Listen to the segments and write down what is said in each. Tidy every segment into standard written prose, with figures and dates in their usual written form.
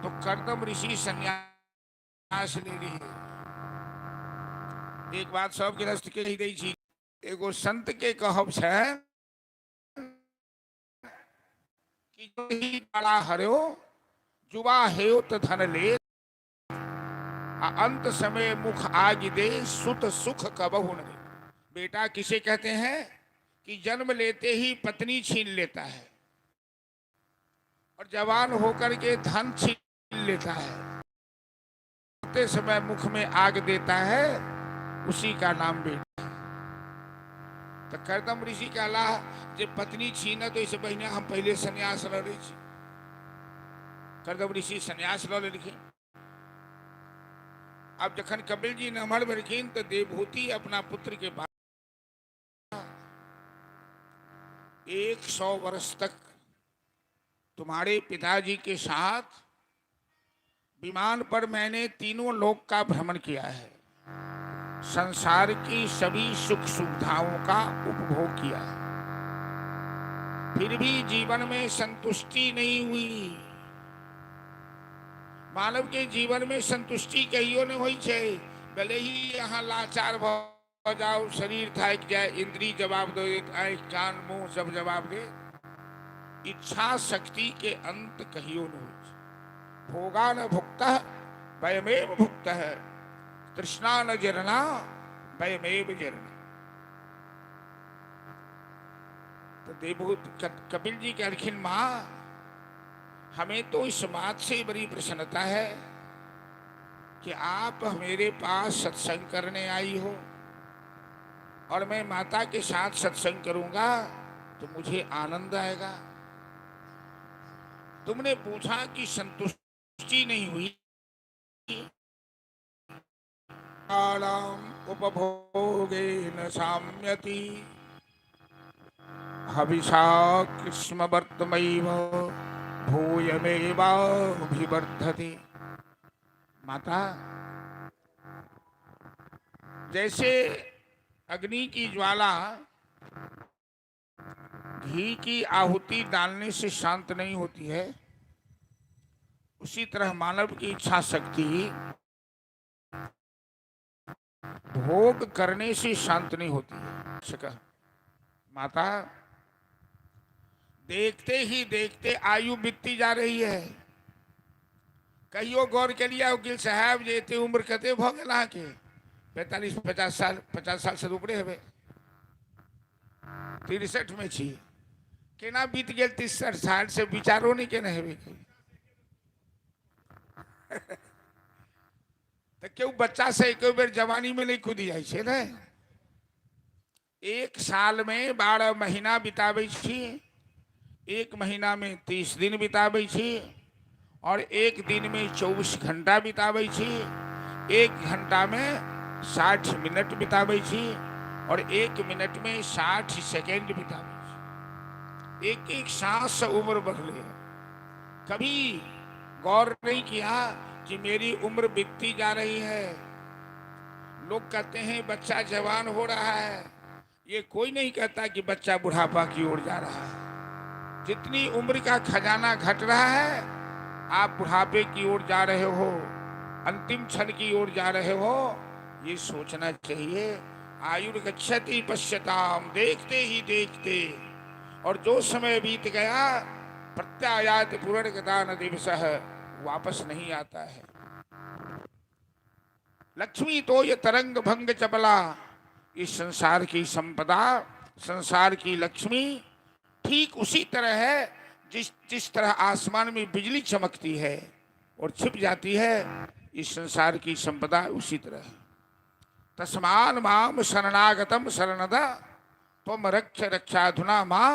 तो कर्दम ऋषि संन्यास ले लिए। एक बात सब गृहस्थ के कहि दै छी, एगो संत के कहब छै कि ही काला हर्यो जुवा हेयो त धन ले, आ अंत समय मुख आगि दे सुत सुख कबहु न दे। बेटा किसे कहते हैं कि जन्म लेते ही पत्नी छीन लेता है और जवान होकर के धन छीन लेता है, मरते समय मुख में आग देता है, उसी का नाम बेटा है। तो करदम ऋषि कहला जे पत्नी छीन तो इसे बढ़िया हम पहले संन्यास ल लै छी। करदम ऋषि संन्यास ल लेलखिन। अब जखन कपिल जी नमहर भेलखिन तो देवहूति अपना पुत्र के पास 100 वर्ष तक तुम्हारे पिताजी के साथ विमान पर मैंने तीनों लोक का भ्रमण किया है, संसार की सभी सुख सुविधाओं का उपभोग किया है, फिर भी जीवन में संतुष्टि नहीं हुई। मानव के जीवन में संतुष्टि कहियो नहीं होई छै, भले ही यहाँ लाचार भ जाओ, शरीर थाकि जाए, इंद्री जवाब दे, आँखि कान मुंह सब जवाब दे, इच्छा शक्ति के अंत कहियो नहीं होई छै। भोगा न भुक्तः वयमेव भुक्तः, तृष्णा न जीर्णा वयमेव जीर्णा। तो देवहूत कपिल जी कहलखिन, माँ हमें तो इस बात से बड़ी प्रसन्नता है कि आप मेरे पास सत्संग करने आई हो और मैं माता के साथ सत्संग करूंगा तो मुझे आनंद आएगा। तुमने पूछा कि संतुष्टि नहीं हुई, उपभोगे न साम्यति हविषा कृष्णवर्तमैव भूयमेवाभिवर्धते। माता जैसे अग्नि की ज्वाला घी की आहुति डालने से शांत नहीं होती है, उसी तरह मानव की इच्छा शक्ति भोग करने से शांत नहीं होती है। माता देखते ही देखते आयु बीतती जा रही है। कहियो गौर के लिए वकील साहब जे एते उम्र कते भ गेल अहाँके, 45-50 साल, 50 साल से ऊपरे हेबै, 63 में छी, केना बीत गेल 63 साल से विचारो नहीं केने हेबै कहियो। तऽ केओ बच्चा से एक बेर जवानी में नहीं कूदि जाइ छै ने। एक साल में 12 महीना बिताबै छी, एक महीना में 30 दिन बिताबै छी और एक दिन में 24 घंटा बिताबै छी, एक घंटा में 60 मिनट बिताबै छी और एक मिनट में 60 सेकेंड बिताबै छी। एक एक सांस से उम्र बढ़ले है। कभी गौर नहीं किया कि मेरी उम्र बीतती जा रही है। लोग कहते हैं बच्चा जवान हो रहा है, ये कोई नहीं कहता कि बच्चा बुढ़ापा की ओर जा रहा है। जितनी उम्र का खजाना घट रहा है, आप बुढ़ापे की ओर जा रहे हो, अंतिम क्षण की ओर जा रहे हो, ये सोचना चाहिए। आयुर्गच्छति पश्यताम, देखते ही देखते, और जो समय बीत गया प्रत्यायात पुनर्गता न दिवसः, वापस नहीं आता है। लक्ष्मी तो ये तरंग भंग चपला, इस संसार की संपदा, संसार की लक्ष्मी ठीक उसी तरह है जिस जिस तरह आसमान में बिजली चमकती है और छिप जाती है, इस संसार की संपदा उसी तरह है। तस्मान माम शरणागतम शरणद त्वम रक्ष रक्षाधुना माँ।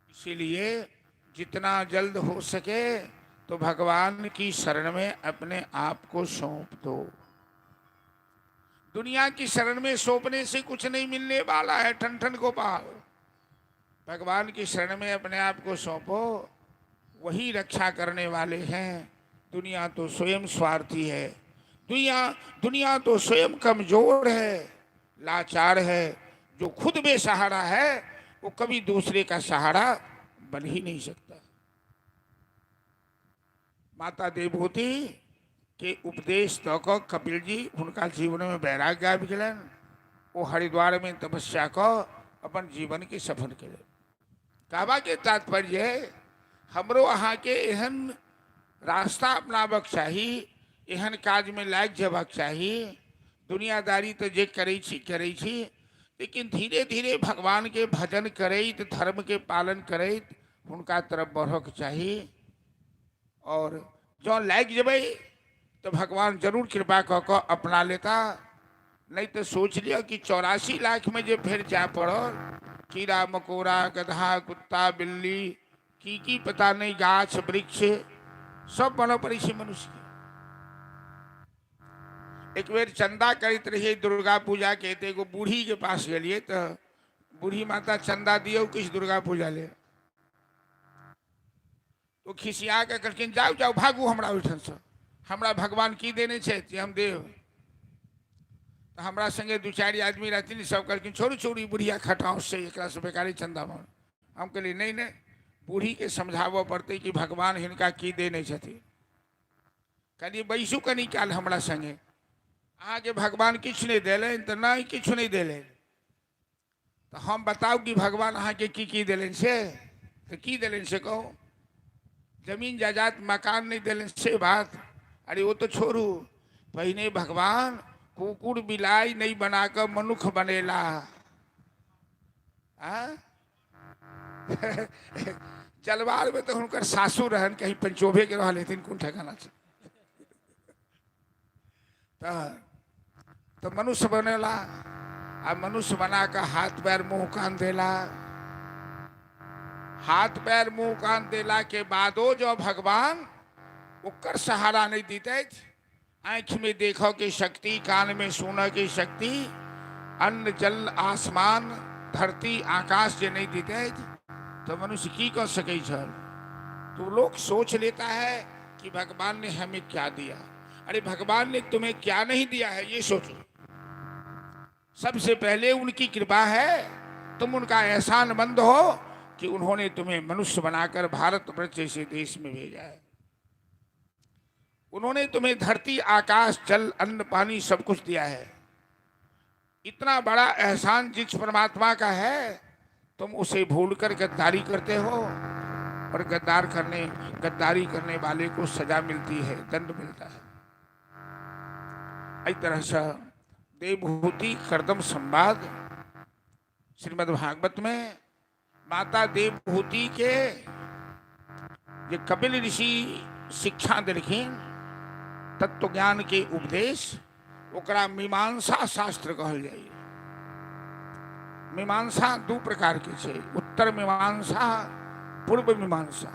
इसीलिए जितना जल्द हो सके तो भगवान की शरण में अपने आप को सौंप दो। दुनिया की शरण में सौंपने से कुछ नहीं मिलने वाला है। ठन ठन गोपाल, भगवान की शरण में अपने आप को सौंपो, वही रक्षा करने वाले हैं। दुनिया तो स्वयं स्वार्थी है, दुनिया दुनिया तो स्वयं कमजोर है, लाचार है। जो खुद बेसहारा है वो कभी दूसरे का सहारा बन ही नहीं सकता। माता देवहूति के उपदेश दऽ कऽ कपिल जी हुनका जीवनमे वैराग्य आबि गेलनि। ओ हरिद्वारमे तपस्या कऽ अपन जीवनके सफल केलनि। कहबाके तात्पर्य है, हमरो अहाँके एहन रास्ता अपनाबक चाही, एहन काजमे लागि जेबाक चाही। दुनियादारी तऽ जे करै छी करै छी, लेकिन धीरे धीरे भगवानके भजन करैत, धर्मके पालन करैत हुनका तरफ बढ़ऽके चाही। आओर जँ लागि जेबै तऽ भगवान जरूर कृपा कऽ कऽ अपना लेता, नहि तऽ सोच लिअ कि 84 लाखमे जे फेर जाय पड़ल, कीड़ा मकोड़ा, गदहा कुत्ता बिल्ली, की की पता नहि, गाछ वृक्ष सब बनऽ पड़ै छै मनुष्यके। एक बेर चन्दा करैत रहियै दुर्गा पूजाके, तऽ एगो बूढ़ीके पास गेलियै, तऽ बूढ़ी माता चन्दा दियौ किछु दुर्गा पूजा लेल। ओ खिसिया कऽ कहलखिन, जाउ जाउ, भागू हमरा ओहिठामसँ, हमरा भगवान की देने छथि जे हम देब। तऽ हमरा सङ्गे दू चारि आदमी रहथिन, सब कहलखिन, छोड़ू छोड़ू, ई बुढ़िया खटाँस छै, एकरासँ बेकारे चन्दा मांग। हम कहलियै, नहि नहि, बूढ़ीके समझाबऽ पड़तै कि भगवान हिनका की देने छथिन। कहलियै, बैसू कनी काल हमरा सङ्गे, अहाँके भगवान किछु नहि देलनि? तऽ नहि, किछु नहि देलनि। तऽ हम बताउ कि भगवान अहाँके की की देलनि से? तऽ की देलनि से कहू? जमीन जायदाद मकान नहि देलनि से बात? अरे ओ तऽ छोड़ू, पहिने भगवान कुकुर बिलाइ नहि बना कऽ मनुख बनेला। आ जलवारमे तऽ हुनकर सासुर रहनि, कहीं पंचोभेके रहल हेथिन, कोन ठेकाना छै। तऽ मनुष्य बनेला आ मनुष्य बना कऽ हाथ पैर मुँह कान देला। हाथ पैर मुँह कान देला के बादो जँ भगवान ओकर सहारा नहि दितथि, आँखिमे देखऽ के शक्ति, कानमे सुनऽ के शक्ति, अन्न जल आसमान धरती आकाश जे नहि दितथि, तऽ मनुष्य की कऽ सकै छल? तो लोग सोच लेता है कि भगवान ने हमें क्या दिया। अरे भगवान ने तुम्हें क्या नहीं दिया है, ये सोचो। सबसे पहले उनकी कृपा है, तुम उनका एहसानमंद हो कि उन्होंने तुम्हें मनुष्य बनाकर भारतवर्ष जैसे देश में भेजा है। उन्होंने तुम्हें धरती आकाश जल अन्न पानी सब कुछ दिया है। इतना बड़ा एहसान जिस परमात्मा का है, तुम उसे भूलकर गद्दारी करते हो, और गद्दारी करने वाले को सजा मिलती है, दंड मिलता है। एहि तरह से देवहूति कर्दम संवाद श्रीमद् भागवत में माता देवहूति के जे कपिल ऋषि शिक्षा देलखिन, तत्व ज्ञान के उपदेश, ओकरा मीमांसा शास्त्र कहल जाइए। मीमांसा दू प्रकार के छै, उत्तर मीमांसा, पूर्व मीमांसा।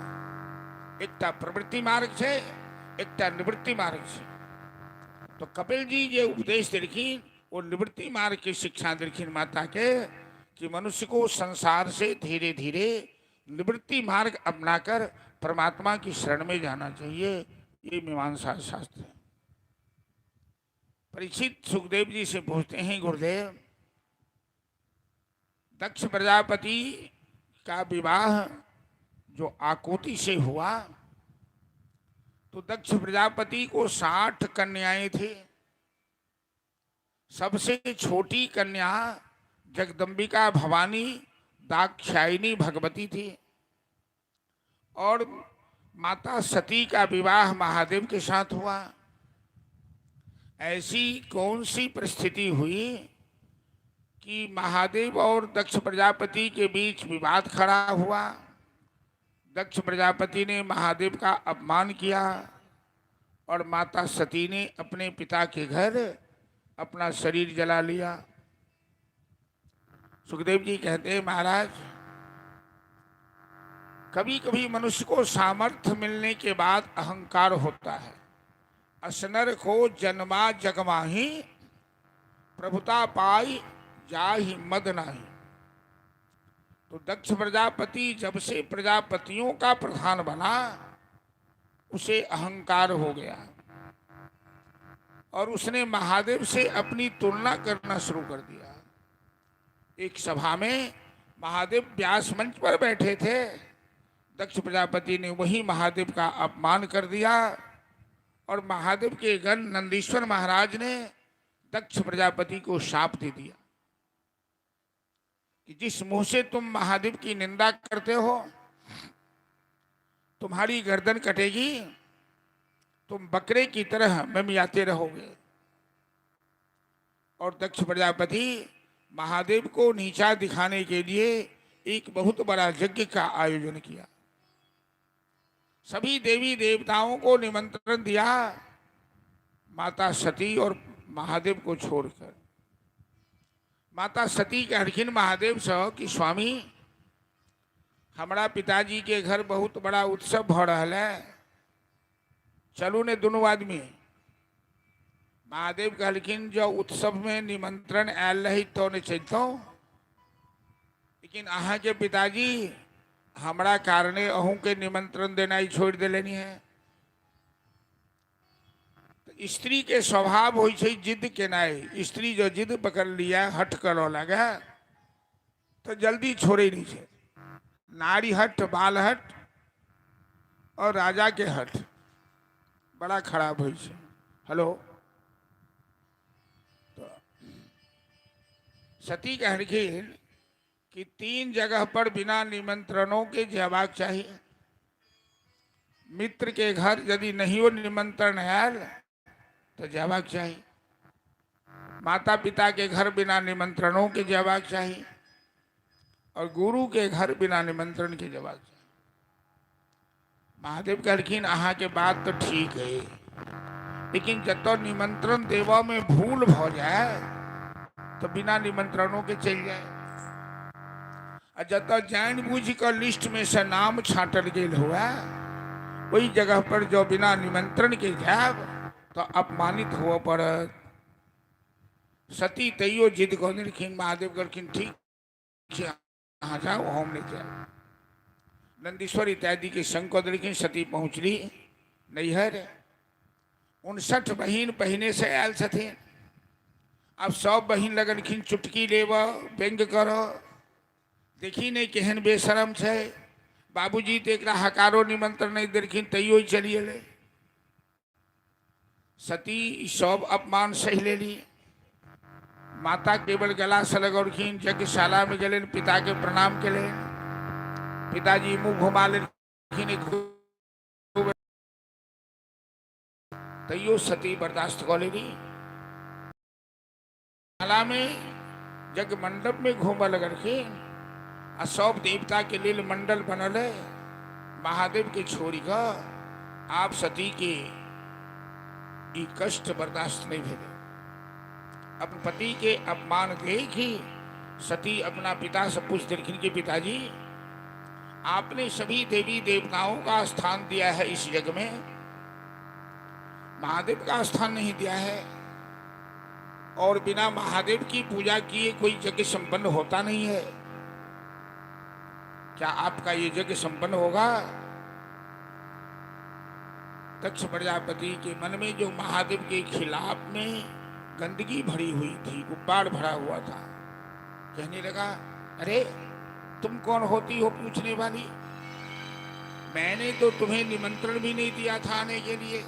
एकटा प्रवृत्ति मार्ग छै, एकटा निवृत्ति मार्ग छै। तो कपिल जी जे उपदेश देलखिन, वो निवृत्ति मार्ग की शिक्षा देलखिन माता के कि मनुष्य को संसार से धीरे धीरे निवृत्ति मार्ग अपनाकर परमात्मा की शरण में जाना चाहिए। ये मीमांसा शास्त्र है। परीक्षित सुखदेव जी से पूछते हैं, गुरुदेव, दक्ष प्रजापति का विवाह जो आकुति से हुआ, तो दक्ष प्रजापति को 60 कन्याएं थी। सबसे छोटी कन्या जगदम्बिका भवानी दाक्षायणी भगवती थी, और माता सती का विवाह महादेव के साथ हुआ। ऐसी कौन सी परिस्थिति हुई कि महादेव और दक्ष प्रजापति के बीच विवाद खड़ा हुआ? दक्ष प्रजापति ने महादेव का अपमान किया और माता सती ने अपने पिता के घर अपना शरीर जला लिया। सुखदेव जी कहते हैं, महाराज, कभी कभी मनुष्य को सामर्थ्य मिलने के बाद अहंकार होता है। असनर को जन्मा जगमाही, प्रभुता पाई जाहि मद नाही। तो दक्ष प्रजापति जब से प्रजापतियों का प्रधान बना, उसे अहंकार हो गया और उसने महादेव से अपनी तुलना करना शुरू कर दिया। एक सभा में महादेव व्यास मंच पर बैठे थे। दक्ष प्रजापति ने वही महादेव का अपमान कर दिया और महादेव के गण नंदीश्वर महाराज ने दक्ष प्रजापति को शाप दे दिया कि जिस मुंह से तुम महादेव की निंदा करते हो, तुम्हारी गर्दन कटेगी, तुम बकरे की तरह ममियाते रहोगे। और दक्ष प्रजापति महादेव को नीचा दिखाने के लिए एक बहुत बड़ा यज्ञ का आयोजन किया। सभी देवी देवताओं को निमंत्रण दिया, माता सती और महादेव को छोड़कर। माता सती कहलखिन महादेव से कि स्वामी, हमरा पिताजी के घर बहुत बड़ा उत्सव भ रहल है, चलू ने दुनू आदमी। महादेव कहलखिन जो उत्सव में निमंत्रण आयल रही तो ने चलतहुँ, लेकिन अहाँ के पिताजी हमरा कारणे अहूँ के निमंत्रण देनाइ छोड़ि देलनि है। तऽ स्त्री के स्वभाव होइ छै जिद केनाइ। स्त्री जो जिद पकड़ लिया, हट करऽ लगे, तऽ जल्दी छोड़े नहीं छै। नारी हट, बाल हट और राजा के हट बड़ा खराब होइ छै। हेलो, तो सती कहलखिन कि 3 जगह पर बिना निमंत्रणों के जयबाक चाही। मित्र के घर यदि नहियो निमंत्रण आयल तो जयबाक चाही। माता पिता के घर बिना निमंत्रणों के जयबाक चाही और गुरु के घर बिना निमंत्रण के जयबाक चाही। महादेव कहलखिन अहाँ के बात तो ठीक है, लेकिन जतऽ निमंत्रण देबऽ में भूल भ जाए तो बिना निमंत्रणों के चलि जाए, आ जतऽ जानि बुझि कऽ लिस्ट में से नाम छाँटल गेल हुए ओहि जगह पर जो बिना निमंत्रण के जायब तो अपमानित हुअ पड़त। सती तैयो जिद कऽ देलखिन। महादेव कहलखिन ठीक छै, अहाँ जाउ, हम नहि जायब। नंदीश्वर इत्यादि के संग कऽ देलखिन। सती पहुँचली नैहर। 59 बहिन पहिने से आयल छथिन। आब सब बहिन लगलखिन चुटकी लेब, व्यंग्य करऽ, देखी नहि केहन बेशरम छै, बाबूजी तऽ एकरा हकारो निमंत्रण नहि देलखिन तैयो चलि एलै। सती सब अपमान सहि लेली। माता केवल गला से लगौलखिन, यज्ञशाला में गेलनि, पिता के प्रणाम केलनि, पिताजी मुँह घुमा लेलखिन, तैयो सती बर्दाश्त कऽ लेली। शाला में यज्ञ मंडप में घूमऽ लगलखिन आ सब देवता के लेल मंडल बनल है, महादेव के छोड़ि कऽ। आब सती के ई कष्ट बर्दाश्त नहीं भेलै। अपन पति के अपमान देखी सती अपना पिता से पूछ देलखिन कि पिताजी, आपने सभी देवी देवताओं का स्थान दिया है इस यज्ञ में, महादेव का स्थान नहीं दिया है, और बिना महादेव की पूजा किए कोई यज्ञ संपन्न होता नहीं है, क्या आपका ये यज्ञ संपन्न होगा? दक्ष प्रजापति के मन में जो महादेव के खिलाफ में गंदगी भरी हुई थी, गुब्बार भरा हुआ था, कहने लगा, अरे तुम कौन होती हो पूछने वाली? मैंने तो तुम्हें निमंत्रण भी नहीं दिया था आने के लिए,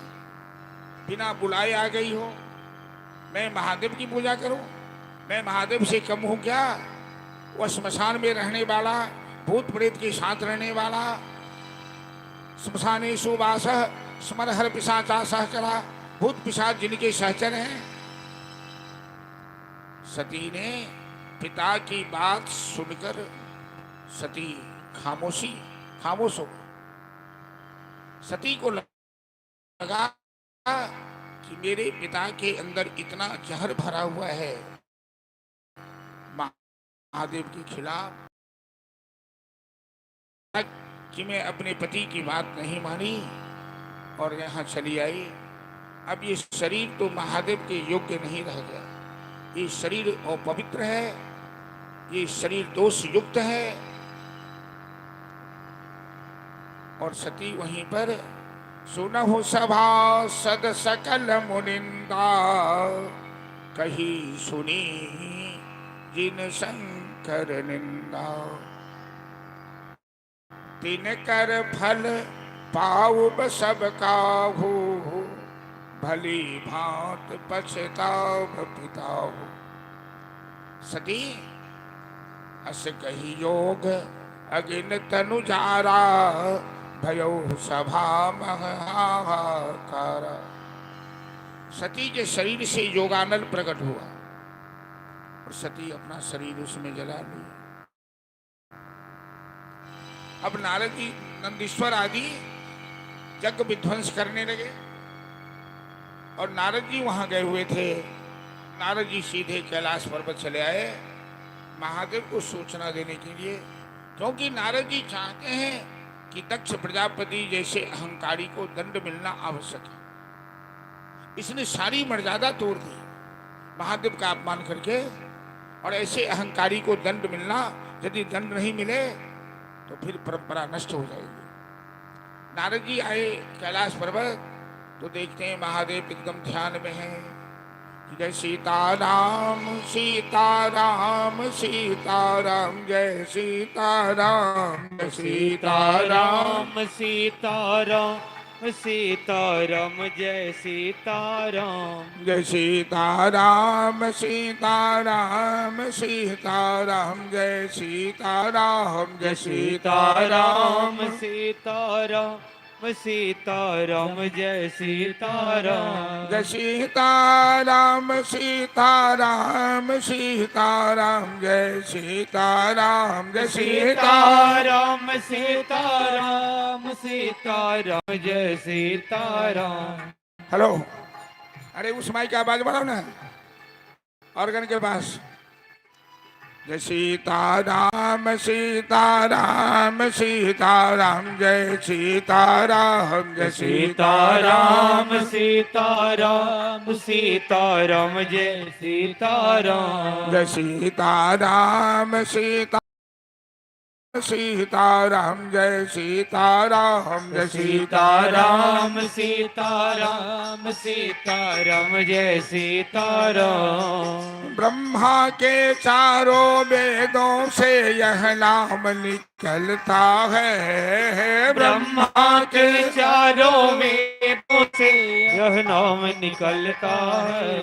बिना बुलाए आ गई हो। मैं महादेव की पूजा करूं? मैं महादेव से कम हूं क्या? वह स्मशान में रहने वाला, भूत प्रेत के साथ रहने वाला, श्मशानेषु वासः स्मरहर पिशाचा सहचरा, भूत पिशाच जिनके सहचर हैं। सती ने पिता की बात सुनकर सती खामोश हो गई। सती को लगा कि मेरे पिता के अंदर इतना जहर भरा हुआ है महादेव के खिलाफ कि मैं अपने पति की बात नहीं मानी और यहाँ चली आई। अब ये शरीर तो महादेव के योग्य नहीं रह गया। ये शरीर अपवित्र है, ये शरीर दोष युक्त है। और सती वहीं पर सुनहु सभा सद सकल मुनिंदा, कही सुनी जिन शंकर निंदा। तिनकर फल पाउब सब काहू, भली भांत पछताव पिताहू। सती अस कही योग अगिन तनु जारा, भयो सभा मह हाहाकार। सती के शरीर से योगानल प्रकट हुआ और सती अपना शरीर उसमें जला लिया। अब नारद जी नंदीश्वर आदि यज्ञ विध्वंस करने लगे और नारद जी वहां गए हुए थे। नारद जी सीधे कैलाश पर्वत चले आए महादेव को सूचना देने के लिए, क्योंकि नारद जी चाहते हैं कि दक्ष प्रजापति जैसे अहंकारी को दंड मिलना आवश्यक है। इसने सारी मर्यादा तोड़ दी महादेव का अपमान करके, और ऐसे अहंकारी को दंड मिलना, यदि दंड नहीं मिले तो फिर परंपरा नष्ट हो जाएगी। नारद जी आए कैलाश पर्वत तो देखते हैं महादेव एकदम ध्यान में हैं। जय सीताराम सीताराम सीताराम जय सीताराम जय सीताराम सीताराम सीताराम जय सीताराम जय सीताराम सीताराम सीताराम जय सीताराम जय सीताराम सीताराम सीताराम जय सीताराम जय सीताराम सीताराम सीताराम जय सीताराम जय सीताराम सीताराम सीताराम सीताराम जय सीताराम। हेलो, अरे उस माइक की आवाज बढ़ाओ ना ऑर्गन के पास। जय सीताराम सीताराम सीताराम जय सीताराम जय सीताराम सीताराम सीताराम सीताराम जय सीताराम जय सीताराम सीता सीताराम जय सीताराम जय सीताराम सीताराम सीताराम सीताराम जय सीताराम। ब्रह्मा के चारों वेदों से यह नाम निकलता है, ब्रह्मा के चारों वेदों से यह नाम निकलता है।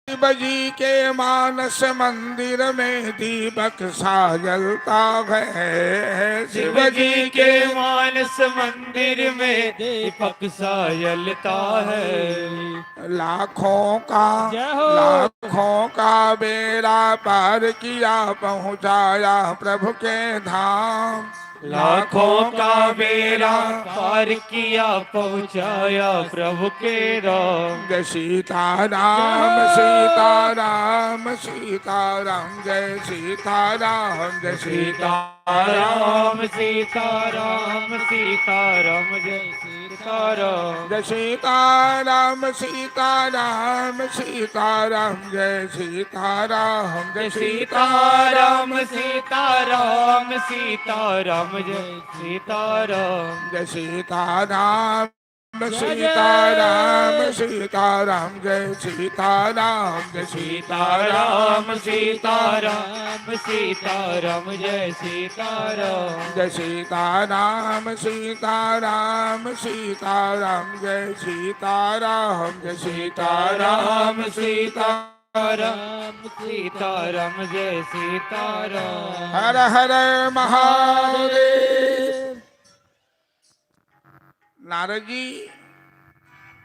शिव जी के मानस मंदिर में दीपक सा जलता है, शिव जी के मानस मंदिर में दीपक सा जलता है। लाखों का जय हो। लाखों का बेड़ा पार किया पहुंचाया प्रभु के धाम, लाखों का बेड़ा पार किया पहुंचाया प्रभु के राम। जय सीताराम सीताराम सीताराम जय सीताराम जय सीताराम सीताराम सीताराम सीताराम जय सीताराम जय सीताराम सीताराम सीताराम जय सीताराम जय सीताराम सीताराम सीताराम सीताराम जय सीताराम जय सीताराम सीताराम सीताराम जय सीताराम जय सीताराम सीताराम सीताराम सीताराम जय सीताराम जय सीताराम सीताराम सीताराम जय सीताराम जय सीताराम सीताराम सीताराम सीताराम जय सीताराम। हर हर महादेव। नारद जी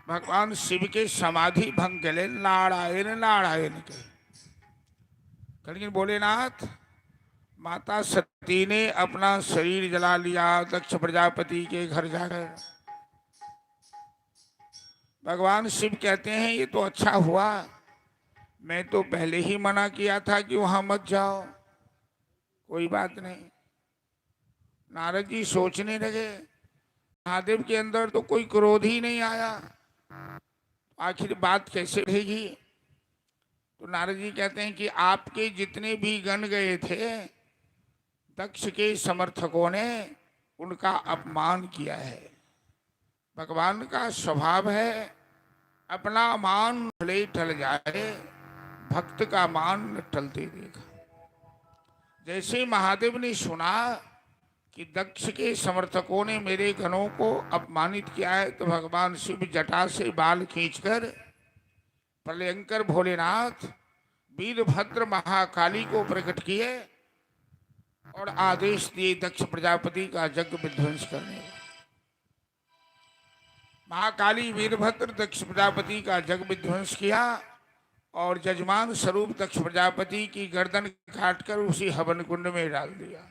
भगवान शिव के समाधि भंग के लिए नारायण नारायण के लेकिन भोलेनाथ, माता सती ने अपना शरीर जला लिया दक्ष प्रजापति के घर जाकर। भगवान शिव कहते हैं ये तो अच्छा हुआ, मैं तो पहले ही मना किया था कि वहां मत जाओ। कोई बात नहीं। नारद जी सोचने लगे महादेव के अंदर तो कोई क्रोध ही नहीं आया, आखिर बात कैसे रहेगी। तो नारद जी कहते हैं कि आपके जितने भी गण गए थे दक्ष के समर्थकों ने उनका अपमान किया है। भगवान का स्वभाव है अपना मान भले टल जाए, भक्त का मान न टलते देखा। जैसे महादेव ने सुना कि दक्ष के समर्थकों ने मेरे गणों को अपमानित किया है, तो भगवान शिव जटा से बाल खींचकर प्रलयंकर भोलेनाथ वीरभद्र महाकाली को प्रकट किए और आदेश दिए दक्ष प्रजापति का यज्ञ विध्वंस करने का। महाकाली वीरभद्र दक्ष प्रजापति का यज्ञ विध्वंस किया और जजमान स्वरूप दक्ष प्रजापति की गर्दन काटकर उसी हवन कुंड में डाल दिया।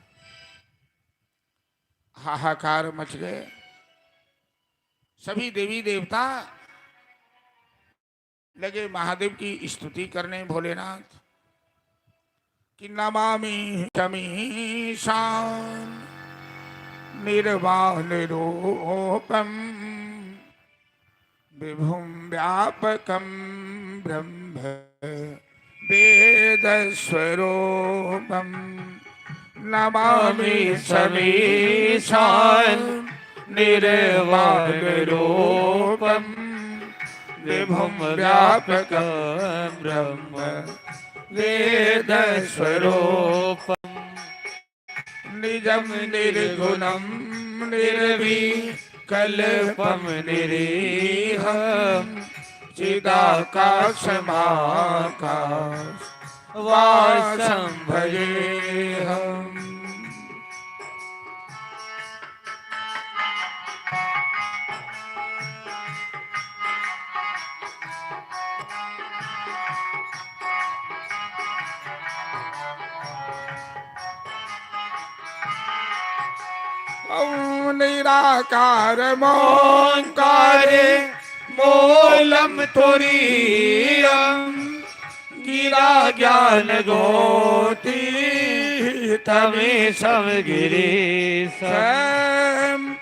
हाहाकार मच गए। सभी देवी देवता लगे महादेव की स्तुति करने भोलेनाथ कि नमामि शमीशान निर्वाण रूपम विभुं व्यापकं ब्रह्म वेद स्वरूपम नमामि समीशान निर्वाण रूपम विभुं व्यापकं ब्रह्म वेद स्वरूपम निजं निर्गुणं निर्विकल्पं निरीहं चिदाकाशमाकाश वासं भजेऽहम्। ॐ निराकार मोंकारे मूलम तुरीयं गिरा ज्ञान गोती तमेशं गिरीशं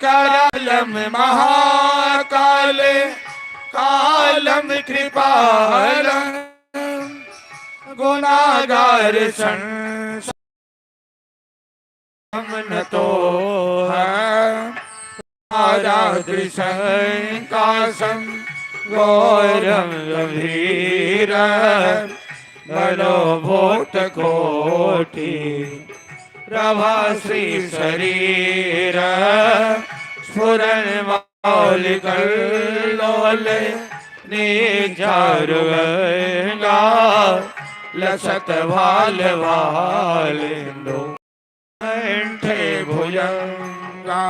करालम महाकाले कालम कृपालम गुणागार नतो संकासं गौरं गंभीर मनोभूतकोटि प्रभा श्री शरीर स्फुरन् मौलिकल्लोल निचारुगंगा लसत भाल भालिन्दो कंठे भुजंगा।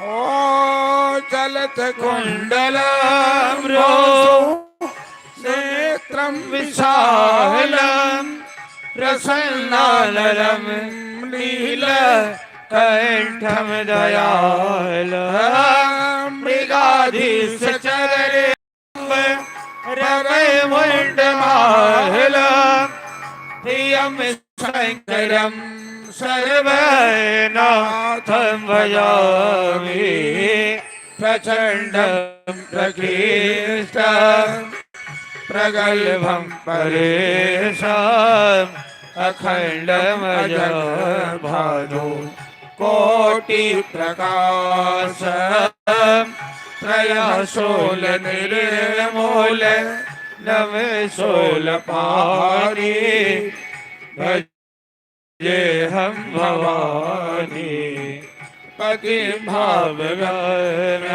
ओ चलत कुंडलम नेत्रं विशालं प्रसन्नानलं नील कंठम दयाल मृगाधीश चरे रमय मुंडमाल प्रियं शङ्करं सर्वनाथं भजामि प्रचण्डं प्रकीर्ष्टं प्रगल्भं परेशम् अखण्डमज भानु कोटि प्रकाश त्रयशूल निर्मूल नम शूलपाणि भजे हम भवानी पति भावगम्य।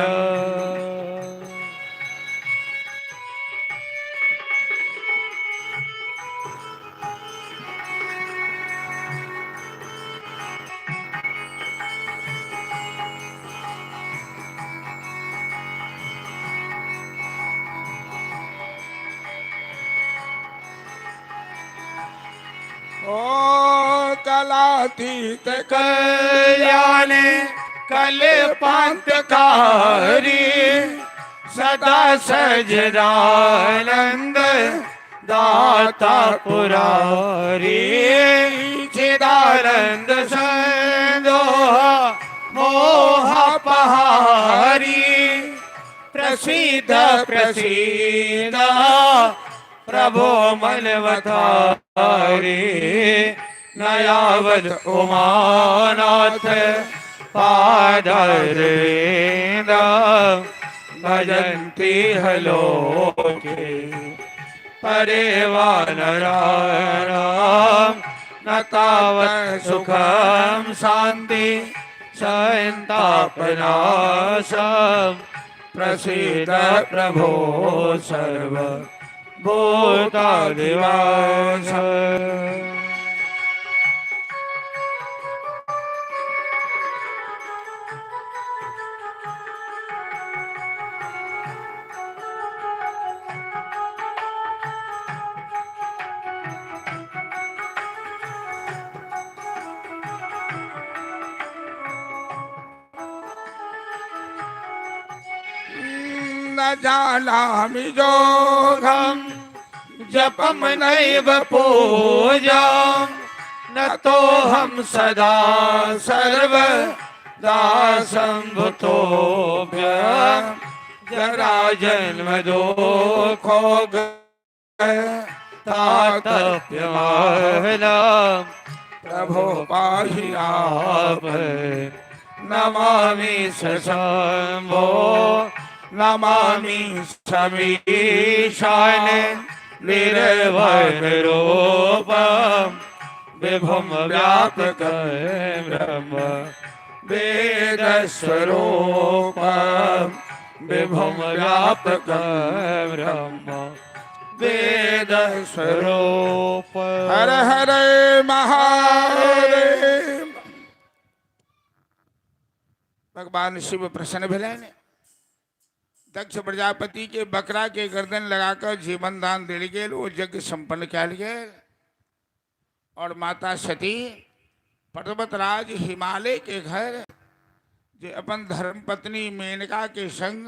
ओ कलातीत कल्याण कल्पांतकारी सदा सजदानंद दाता पुरारी चिदानंद संदोह मोह पहारी प्रसिद्ध प्रसिद्ध प्रभो मनवतारी। नयावत उमानाथ पादरविन्द भजन्ति हलोके परे वानराणां न तावत् सुखं शान्ति सन्तापनाशं प्रसीद प्रभो सर्व भूतादिवास। न जानामि जोघम जपम नैव पूजां न तोऽहं सदा सर्व दासं जरा जन्म दुःखो तातप्यमानं प्रभो पाहि आप नमामि शम्भो नमामि समीशान निर्भयरूपं विभुं व्यापकं ब्रह्म वेदस्वरूपं विभुं व्यापकं ब्रह्म वेदस्वरूप। हर हर महादेव। भगवान शिव प्रसन्न भेलनि। दक्ष प्रजापति के बकरा के गर्दन लगाकर जीवन दान देल गेल, ओ यज्ञ संपन्न कयल गेल और माता सती पर्वतराज हिमालय के घर जे अपन धर्मपत्नी मेनका के संग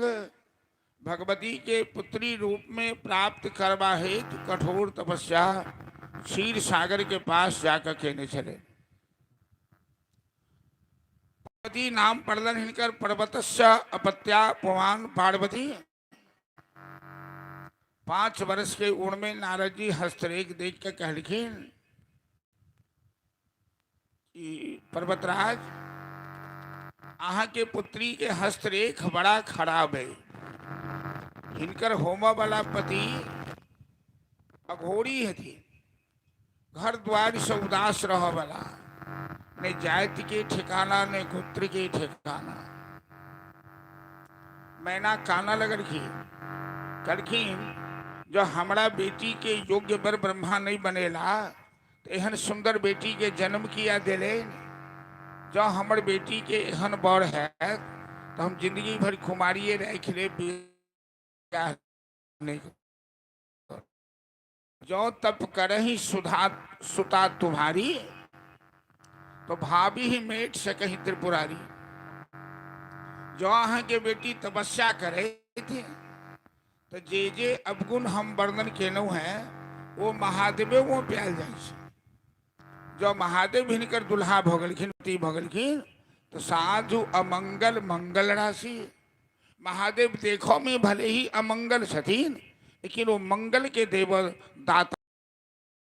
भगवती के पुत्री रूप में प्राप्त करबा हेतु कठोर तपस्या क्षीर सागर के पास जाकर केने छले। पार्वती नाम पड़लन हिनकर, पर्वतस्य अपत्या पुमान पार्वती। 5 वर्ष के उम्र में नारद जी हस्तरेख देख के कहलखिन कि पर्वतराज, अहाँ के पुत्री के हस्तरेख बड़ा खराब है। हिनकर होमा वाला पति अघोरी हथिन, घर द्वार से उदास रह वाला, ने जाति के ठिकाना ने गोत्र के ठिकाना। मैना काना लगलखिन, कहलखिन जो हमरा बेटी के योग्य वर ब्रह्मा नहीं बनेला तो एहन सुंदर बेटी के जन्म किया दिले। जो हमर बेटी के एहन वर है तो हम जिंदगी भर कुमारिये राखि लेब, बियाह नहीं। जो तप करही सुधा सुता तुम्हारी तो भाभी ही मेट सकही त्रिपुरारी। जो अहाँ के बेटी तपस्या करे थे तो जे जे अवगुण हम वर्णन केलहुँ हैं वो महादेवे वो पायल जाइ छै। जो महादेव हिनकर दुल्हा भऽ गेलखिन, पति भऽ गेलखिन, तो साधु अमंगल मंगल राशि। महादेव देखो में भले ही अमंगल छथिन लेकिन वो मंगल के देव दाता।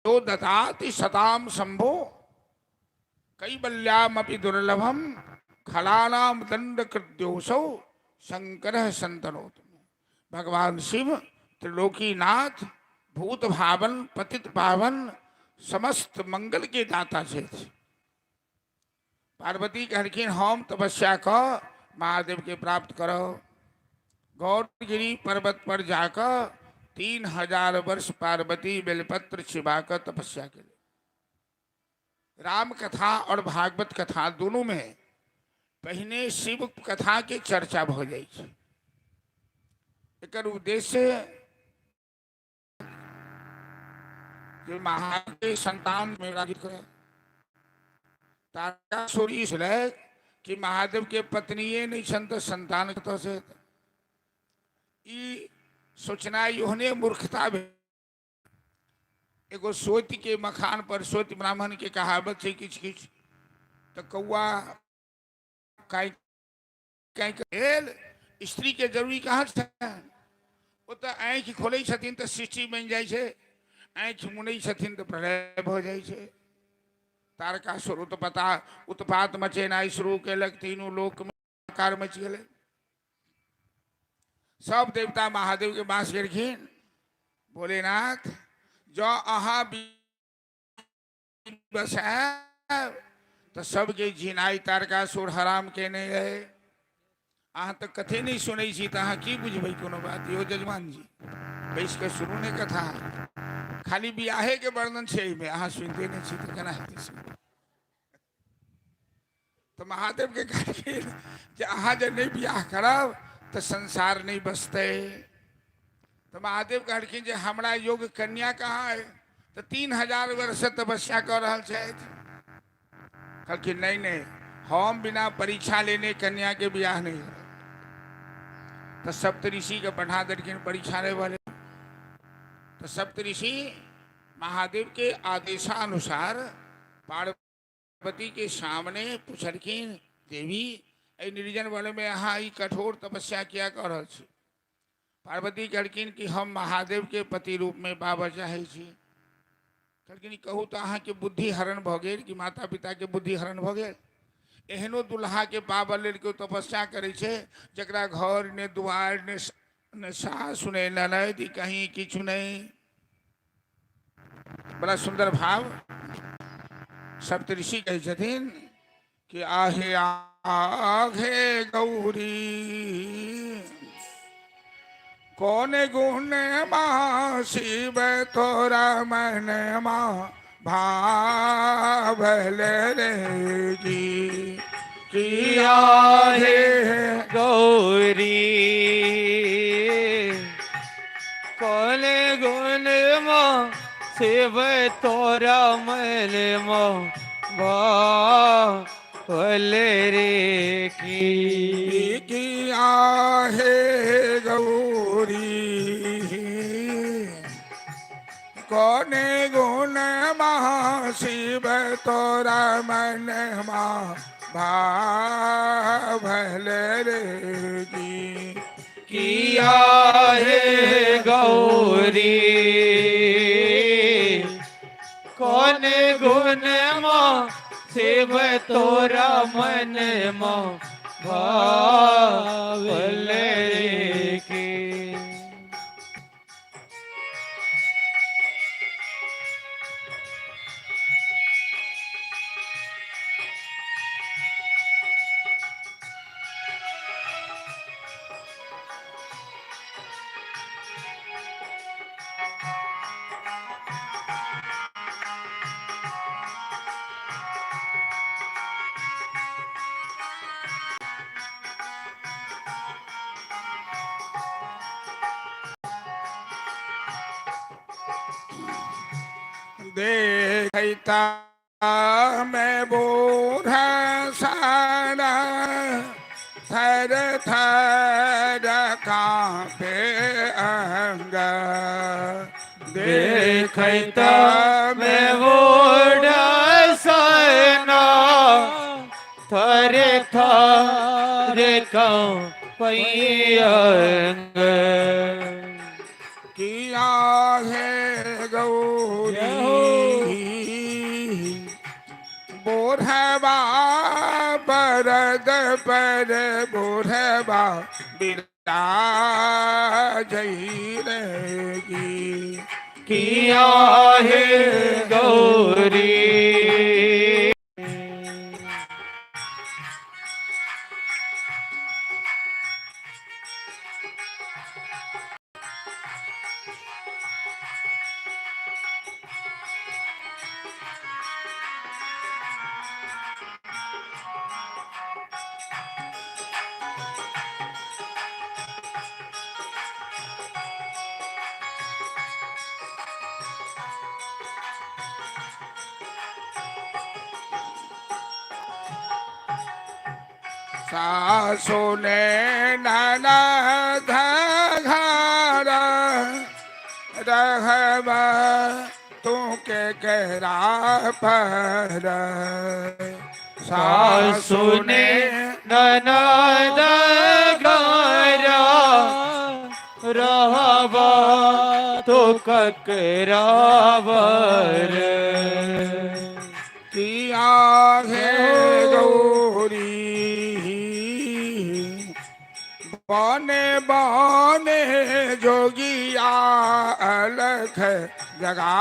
जो ददाति सताम शंभो कैवल्यामपि दुर्लभम खलानाम दंड कृत्योसौ शंकर संतनोत। भगवान शिव त्रिलोकीनाथ भूत भावन पतित पावन समस्त मंगल के दाता छथि। पार्वती कहलखिन हम तपस्या क महादेव के प्राप्त करो। गौरगिरी पर्वत पर जाकर 3000 वर्ष पार्वती बेलपत्र छिपा कर तपस्या के लिए। राम कथा और भागवत कथा दोनों में पहिने शिव कथा के चर्चा भ जाइ छै। एकर उद्देश्य जे महादेव के संतान में राजित करे। तारकासुर ई छलै कि महादेव के पत्निये नहीं छनि तऽ संतान कतऽ से हेतै। ई सोचनाइ ओहने मूर्खता भेल। एगो सोति के मखान पर सोति ब्राह्मण के कहावत छै किछु किछु, तऽ कौआ काँय काँय भेल। स्त्री के जरूरी कहाँ छै? ओ तऽ आँखि खोलै छथिन तऽ सृष्टि बनि जाइ छै, आँखि मुनै छथिन तऽ प्रलय भऽ जाइ छै। तारकासुर उत्पात मचेनाइ शुरू केलक, तीनू लोकमे हाहाकार मचि गेलै। सब देवता महादेव के पास गेलखिन, भोलेनाथ जँ अहाँ बसायब तऽ सबके जिनाइ तारकासुर हराम केने रहै। अहाँ तऽ कथे नहि सुनै छी तऽ अहाँ की बुझबै कोनो बात? यौ जजमान जी, बैस कऽ सुनू ने कथा, खाली बियाहेके वर्णन छै एहिमे, अहाँ सुनिते नहि छी तऽ केना हेतै से? तऽ महादेवके कहलखिन जे अहाँ जे नहि बियाह करब तऽ संसार नहि बसतै। तऽ महादेव कहलखिन जे हमरा योग्य कन्या कहाँ अइ? तऽ 3000 वर्षसँ तपस्या कऽ रहल छथि। कहलखिन नहि नहि, हम बिना परीक्षा लेने कन्याके बियाह नहि करब। तऽ सप्तऋषिके पठा देलखिन परीक्षा लेबऽ लेल। तऽ सप्तऋषि महादेवके आदेशानुसार पार्वती के सामने पुछलखिन, देवी एहि निर्जन वनमे अहाँ ई कठोर तपस्या किया कऽ रहल छी? पार्वती कहलखिन कि हम महादेवके पति रूपमे पाबऽ चाहै छी। कहलखिन कहू तऽ अहाँके बुद्धि हरण भऽ गेल कि माता पिताके बुद्धि हरण भऽ गेल? एहनो दुल्हाके पाबऽ लेल केओ तपस्या करै छै जकरा घर ने दुआर ने ने सासु ने ननैद कहीं किछु नहि। बड़ा सुन्दर भाव सप्तऋषि कहै छथिन कि आहे आघे गौरी कौन गुण माँ शिव तोरा मन माँ भावल रे जी किया हे गौरी कौन गुण माँ शिव तोरा मन माँ भावल रे की। किया हे गौरी कौन गुण माँ शिव तोरा मन माँ भावल रे जी किया हे गौरी कौन गुण माँ शिव तोरा मन माँ भावल रे की। देखता मैं बूढ़ सारा थर थर कांपे अंग। देखता मैं बूढ़ सना थर थर कंपई अंग। किया है गौरी बोढ़बा बरद पर बोढ़बा बिराजई रहेगी। किया है गौरी सासु ने ननद घर रहब तू के केरा पर। सासु ने ननद घर रहब ककरावर। किया हे गौरी, बने बने जोगिया अलख जगा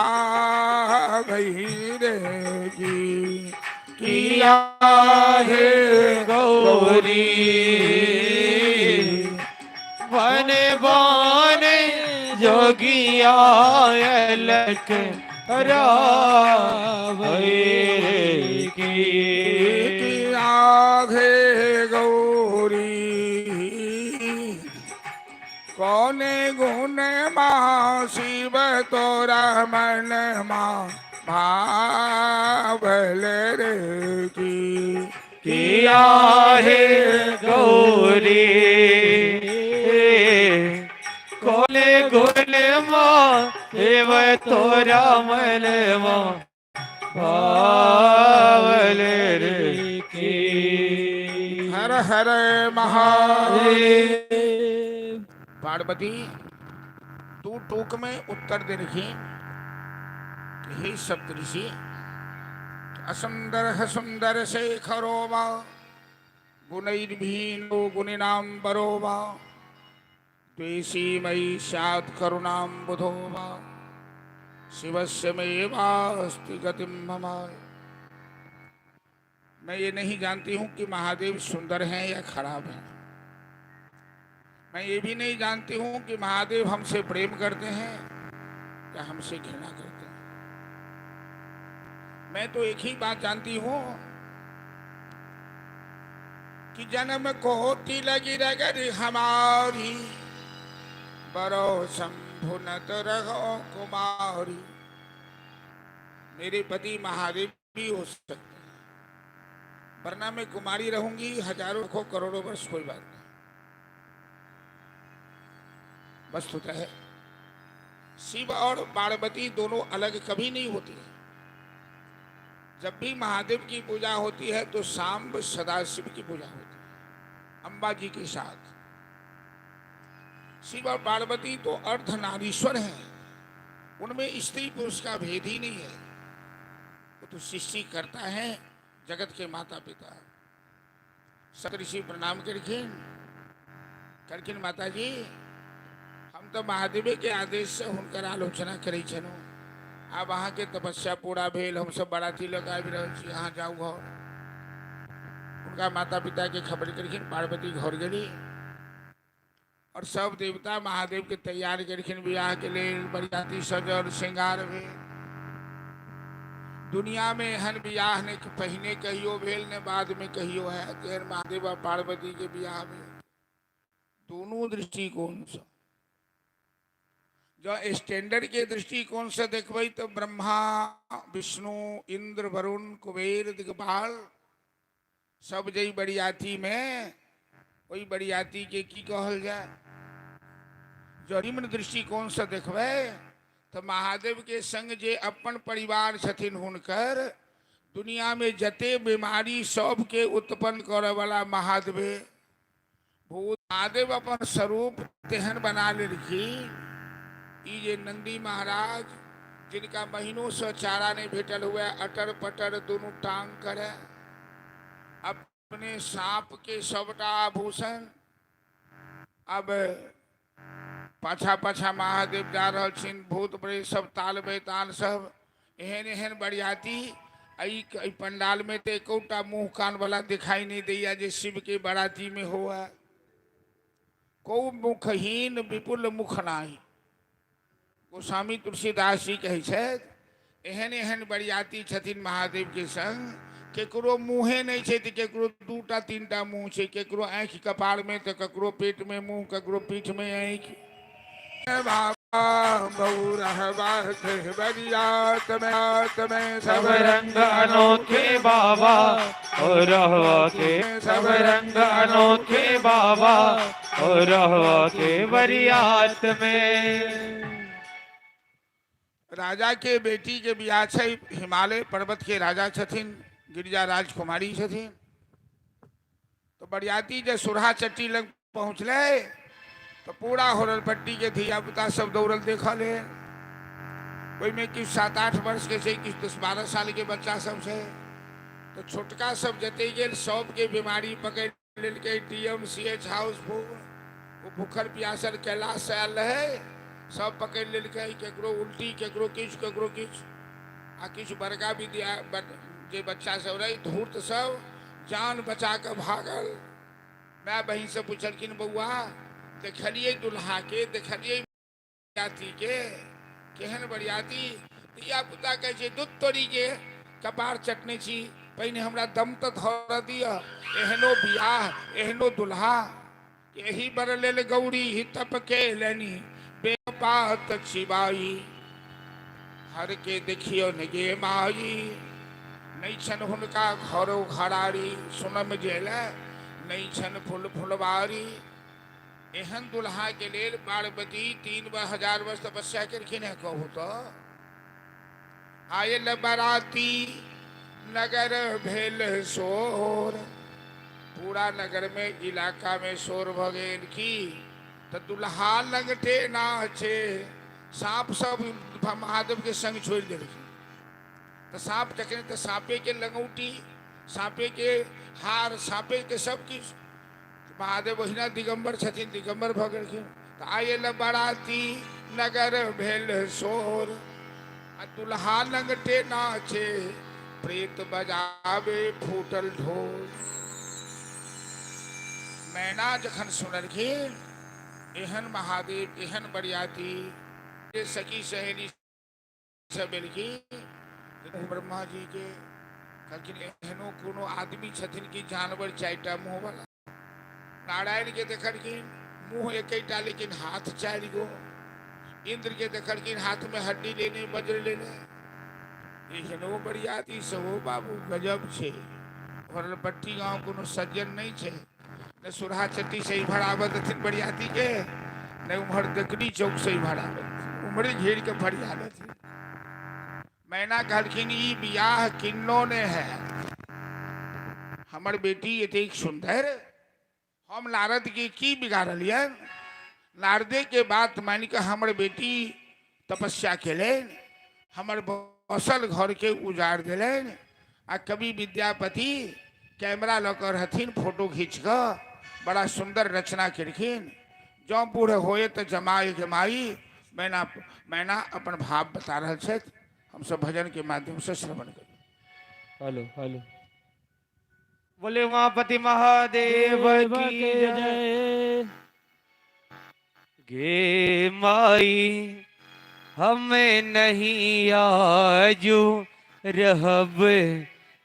रे की। किया हे गौरी, बने बने जोगिया अलख रे की। किया हे गौरी, कौने गुण मा शिव तोरा मन मा भावल रे की। किया हे गौरी, कोने गुण मा देव तोरा मन मा भावल रे की। हर हर महादेव। पार्वती तू टूक में उत्तर दे रखी कि हे सप्तऋषि, असुंदर सुंदर शेखरो वा गुणैर्भीनो गुणिनाम बरो वा द्वेषी मयि स्यात् करुणां बुधो वा शिवस्य मेवास्ति गतिम मम। मैं ये नहीं जानती हूँ कि महादेव सुंदर हैं या खराब हैं। मैं ये भी नहीं जानती हूँ कि महादेव हमसे प्रेम करते हैं या हमसे घृणा करते हैं। मैं तो एक ही बात जानती हूँ कि जन्म कोटि लगी रगर हमारी, बरो शंभुनत रहो कुमारी। मेरे पति महादेव भी हो सकते हैं, वरना मैं कुमारी रहूंगी हजारों को करोड़ों वर्ष, कोई बात नहीं। वस्तुतः है शिव और पार्वती दोनों अलग कभी नहीं होती है। जब भी महादेव की पूजा होती है तो सांब सदाशिव की पूजा होती है अंबा जी के साथ। शिव और पार्वती तो अर्धनारीश्वर हैं, उनमें स्त्री पुरुष का भेद ही नहीं है। वो तो सृष्टि करता है, जगत के माता पिता। सप्तऋषि प्रणाम करखिन, करखिन माता जी, हम तो महादेव के आदेश से हुनकर आलोचना करै छलहुँ। आब अहाँके तपस्या पूरा भेल, हम सब बाराती लग आबि रहल छी, अहाँ जाउ घर। हुनका माता पिता के खबर करखिन, पार्वती घर गेली और सब देवता महादेव के तैयार करखिन बियाह के लेल। बरियाती सजल, श्रृंगार भेल। दुनिया में एहन बियाह ने पहिने कहियो भेल ने बाद में कहियो है तेहन महादेव और पार्वती के बियाह भेल। दोनों दृष्टिकोण से, जो स्टैंडर्ड के दृष्टिकोण से देखबै तो ब्रह्मा विष्णु इंद्र वरुण कुबेर दिग्पाल सब जई बरियाती में, ओहि बरियाती के की कहल जाए। जो निम्न दृष्टिकोण से देखबै तो महादेव के संग जे अपन परिवार छथिन हुनकर, दुनिया में जते बीमारी सबके उत्पन्न करे वाला महादेवे भूत। महादेव अपन स्वरूप तेहन बना लेलखिन, ई जे नंदी महाराज जिनका महीनों से चारा नहीं भेटल हुए, अटर पटर दोनों टांग करे, अपने सांप के सबटा आभूषण। अब पाछा पाछा महादेव जा रहल छिन, भूत प्रेत सब ताल बेताल सब एहन एहन बरियाती। एहि पंडाल में तो एकोटा मुँह कान वाला दिखाई नहीं दैया जे शिव के बराती में हुआ। को मुखहीन विपुल मुख नाही, गोस्वामी तुलसीदास जी कहै छथि, एहन एहन बरियाती छथिन महादेव के संग, केकरो मुँहे नहीं छै तऽ केकरो दूटा तीनटा मुँह छै, केकरो आँखि कपार में तऽ ककरो पेट में मुँह, ककरो पीठ में आँखि। बाबा बौरहबा के बरियात में सब रंग अनोखे बाबा और रहुआ के, सब रंग अनोखे बाबा और रहुआ के बरियात में। राजा के बेटी के बियाह छै, हिमालय पर्वत के राजा छथिन, गिरिजा राजकुमारी छथिन। तो बरियाती जे सुरहा चट्टी लग पहुँचलै तो पूरा होरल पट्टी के धिया पुता सब दौड़ल देखल है। ओहिमे किछु 7-8 वर्षके छै, किछु 10-12 सालके बच्चा सब छै। तऽ छोटका सब जते गेल सबके बीमारी पकड़ि लेलकै। D M C H Housefull, ओ भूखल प्यासल कैलाश से आयल रहै, सब पकड़ि लेलकै। केकरो उल्टी, केकरो किछु, केकरो किछु। आ किछु बड़का विद्या जे बच्चा सब रहै धूर्त सब जान बचा कऽ भागल। माय बहिन से पुछलखिन, बौआ देखलियै दुल्हा के, देखलियै बरियाती के, केहन बरियाती? धिया पुता कहै छै, दूध तोरी के कपार चटने छी, पहिने हमरा दम तऽ धरऽ दिअ, एहनो बियाह एहनो दुल्हा। एही बर लेल गौरी ही तप केलनि बेपात छिबाई, हर के देखियो ने गे माई, नहि छनि हुनका घरो घरारी, सुनम जेल नहि छनि फूल फुलवारी। एहन दुल्हा के लेल पार्वती 3000 वर्ष तपस्या केलखिन है। कहू तऽ आयल बराती नगर भेल शोर, पूरा नगर में इलाका में शोर भऽ गेल की तऽ दुल्हा लंगटे नाचे। साँप सब महादेव के संग छोड़ि देलखिन। तऽ साँप जखन तऽ साँपे के लंगौटी, साँपे के हार, साँपे के सब किछु। महादेव ओहिना दिगम्बर छथिन, दिगम्बर भऽ गेलखिन। तऽ आयल बराती नगर भेल शोर, आ दुल्हा लंगटे नाचे, प्रेत बजावे फूटल ढोल। मैना जखन सुनलखिन एहन महादेव एहन बरियाती, जे सखी सहेली सब एलखिन ब्रह्मा जी के कहलखिन, एहनो कोनो आदमी छथिन कि जानवर 4टा मुँह वाला? नारायण के देखलखिन मुँह एकेटा लेकिन हाथ 4 गो। इंद्र के देखलखिन हाथ में हड्डी लेने वज्र लेने। एहनो बरियाती सब हो बाबू गजब छै। पट्टी गाँव कोनो सज्जन नहीं छै, ने सुरहा चट्टी से इम्हर आबऽ देथिन बरियाती के, ने उम्हर देखनी चौक से इम्हर आबऽ देथिन, उम्हरे घेर के फरिया देथिन। मैना कहलखिन ई बियाह किन्नो ने है, हमर बेटी एतेक सुंदर, हम नारद के की बिगाड़लियन? नारदे के बात मान के हमर बेटी तपस्या केलनि, हमर बसल घर के उजाड़ देलनि। आ कवि विद्यापति कैमरा लऽ कऽ रहथिन, फोटो घीच कऽ बड़ा सुंदर रचना केलखिन। जँ बूढ़ होए तऽ जमाए जमाई। मैना मैना अपन भाव बता रहल छथि, हमसब भजन के माध्यम से श्रवण करू। हेलो हेलो, बोले उमापति महादेव की जय। गे माई हमें नहीं आजू रहब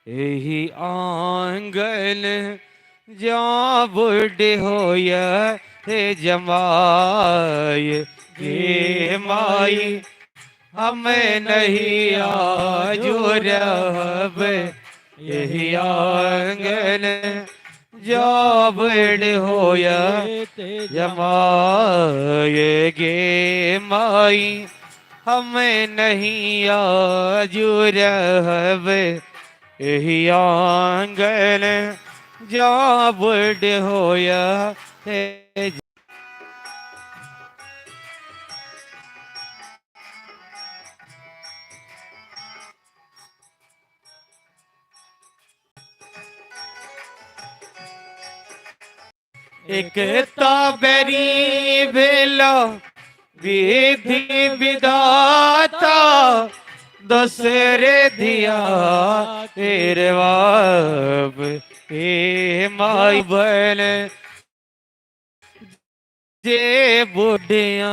एही आंगन, जा बुढ़ होय हे जमाए। गे माई हमें नहीं आजू रहब एही आंगन, जा बुढ़ होय जमाए। गे माई हमें नहीं आजू रहब एही आंगन, जा बुढ़ होय हे। एक बेरी भेलो विधि विधाता, दोसरे धिया तेरे बाप। ए माई बन जे बुढ़िया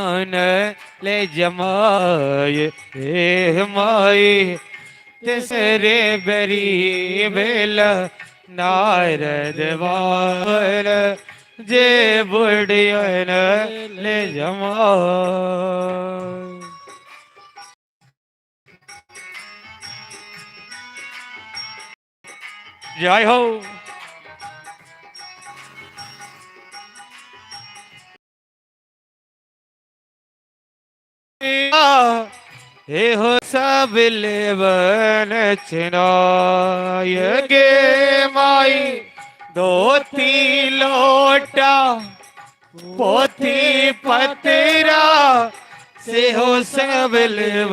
ले जमाए, हे माई तेसरे बेरी भेल नारद बाल, जे बुढ़िया ले जमाए। जय हो। हे हो सब लेवन छिनाय। गे माई धोती लोटा पोथी पतरा सेहो सब लेब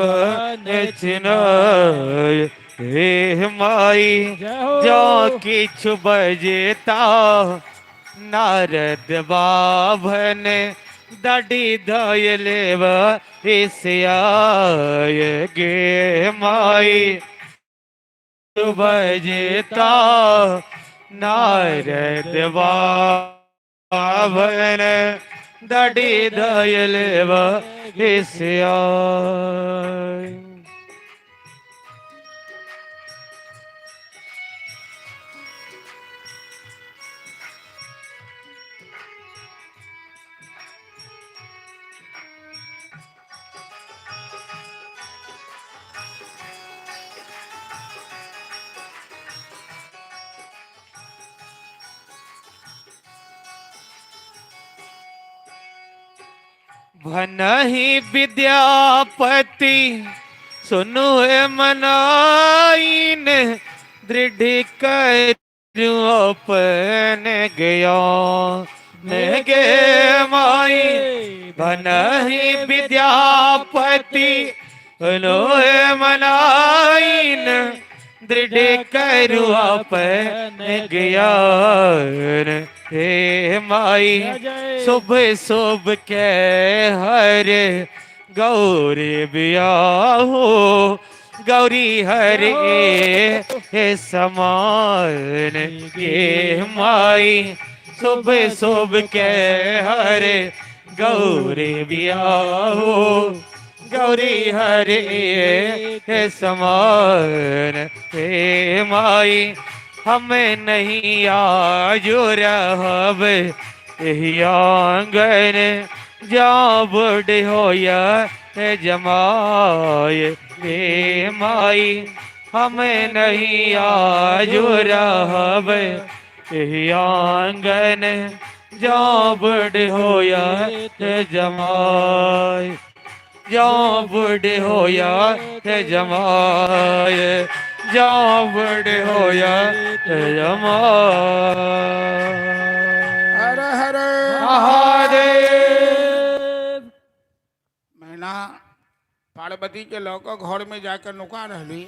चिनाय हे माई। जय हो। जँ किछु बजता नारद बाभन दडी धय लेब ऋषियाय गे माई। बजता नारद बाभन दडी धय लेब ऋषियाय। भनहि विद्यापति सुनु हे मनाइन दृढ़ करू अपन ज्ञान गे माई। भनहि विद्यापति सुनु हे मनाइन दृढ़ करू अपन ज्ञान हे माई। जय जय। शुभ शुभ के हर गौरी बियाहो गौरी हर हे समान गे माई। शुभ शुभ के हर गौरी बियाहो गौरी हरे हे समान हे माई। हमें नहीं आजो रहब एहि आंगन जा बूढ़ होया हे जमाय हे माई। हमें नहीं आजो रहब एहि आंगन जा बूढ़ होया हे जमाय जा बूढ़ होया हे जमाय जा बूढ़ होया हे जमाय। हर हर महादेव। मैना पार्वती के लऽ कऽ घरमे जाकर नुका रहली।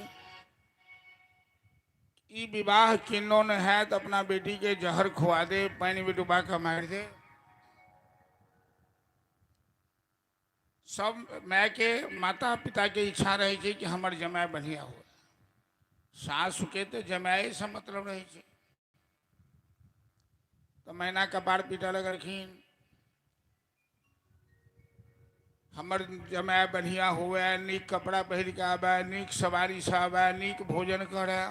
ई विवाह किन्नो न हैत, अपना बेटी के जहर खुआ दे, पानि में डुबा कऽ मारि दे। सब माय के माता पिता के इच्छा रहै छै कि हमर जमाय बढ़िया हो। सासुके तऽ जमाए से मतलब रहै छै। तऽ मैना कपार पीटऽ लगलखिन, हमर जमाय बढ़िया हुए, नीक कपड़ा पहिर कऽ आबय, नीक सवारीसँ आबय, नीक भोजन करय।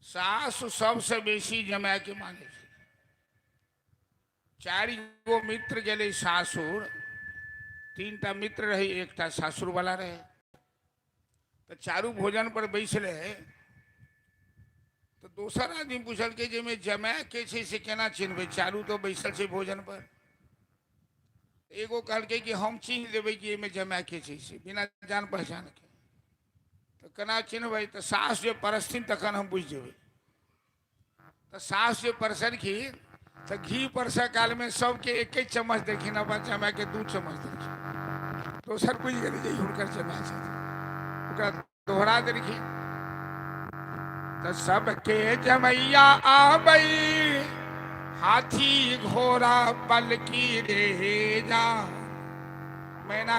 सासु सबसँ बेसी जमायके मानै छै। चारि गो मित्र गेलै सासुर, तीनटा मित्र रहै, एकटा सासुरवला रहै। तऽ चारू भोजन पर बैसलै तऽ दोसर आदमी पुछलकै जे एहिमे जमाय के छै से केना चिन्हबै, चारू तऽ बैसल छै भोजन पर। एगो कहलकै कि हम चिन्ह लेबै कि एहिमे जमाय के छै से बिना जान पहचानके। तऽ केना चिन्हबै? तऽ सास जे परसथिन तखन हम बुझि जेबै। तऽ सास जे परसलखिन तऽ घी परसै कालमे सबके एके चम्मच देलखिन, अपन जमायके 2 चम्मच देलखिन। दोसर बुझि गेलै जे ई हुनकर जमाय छथिन, ओकरा दोहरा देलखिन। तऽ सबके जमैया आबै हाथी घोड़ा पलकी रे जा। मैना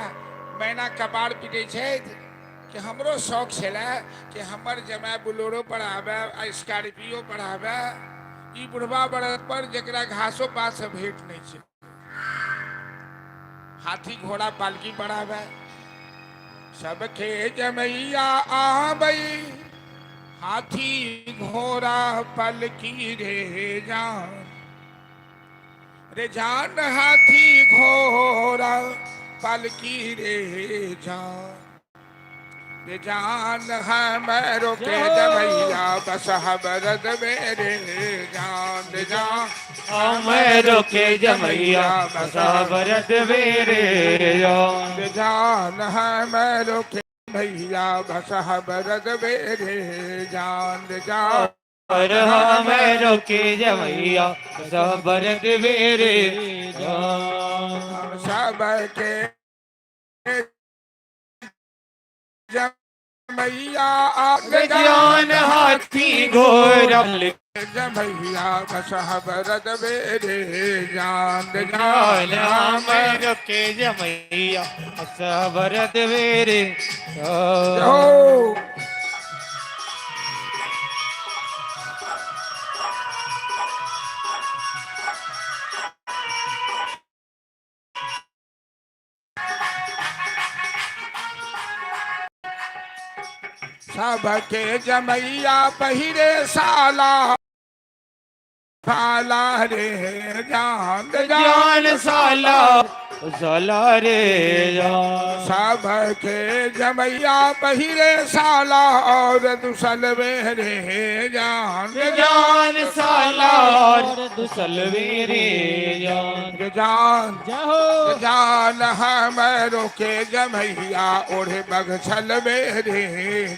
मैना कपार पीटै छथि कि हमरो शौक छलै कि हमर जमाय बोलेरो पर आबै आ स्कॉर्पियो पर आबै, ई बुढ़वा बड़द पर जकरा घासो पात से भेंट नहि छै, हाथी घोड़ा पालकी पर आबै। सबके जमैया आबै हाथी घोड़ा पलकी रे जान रे जान हाथी घोड़ा पलकी रे जान रे जान हमरो के जमैया बस बरद मेरे जान रे जान हमरो के जमैया बसा बरद मेरे जान। रे जान हमरो के भैया बस बरद मेरे जान रे जान और हमरो के जमैया बसा बरद मेरे जान। सबके जमैया ज्ञान हाथी घोड़ा जमैया बसह बरद बेरे जान ज्ञान हमर के जमैया भरत वेरे। हो। सबके जमैया पहिरे साला साला रे जान ज्ञान साला साला रे जान। सबके जमैया पहिरे साला और दुसल रे जान ज्ञान साला और दुसल वीरे जान। जान जहो जान हमरो के जमैया ओढ़े बगछल मेरे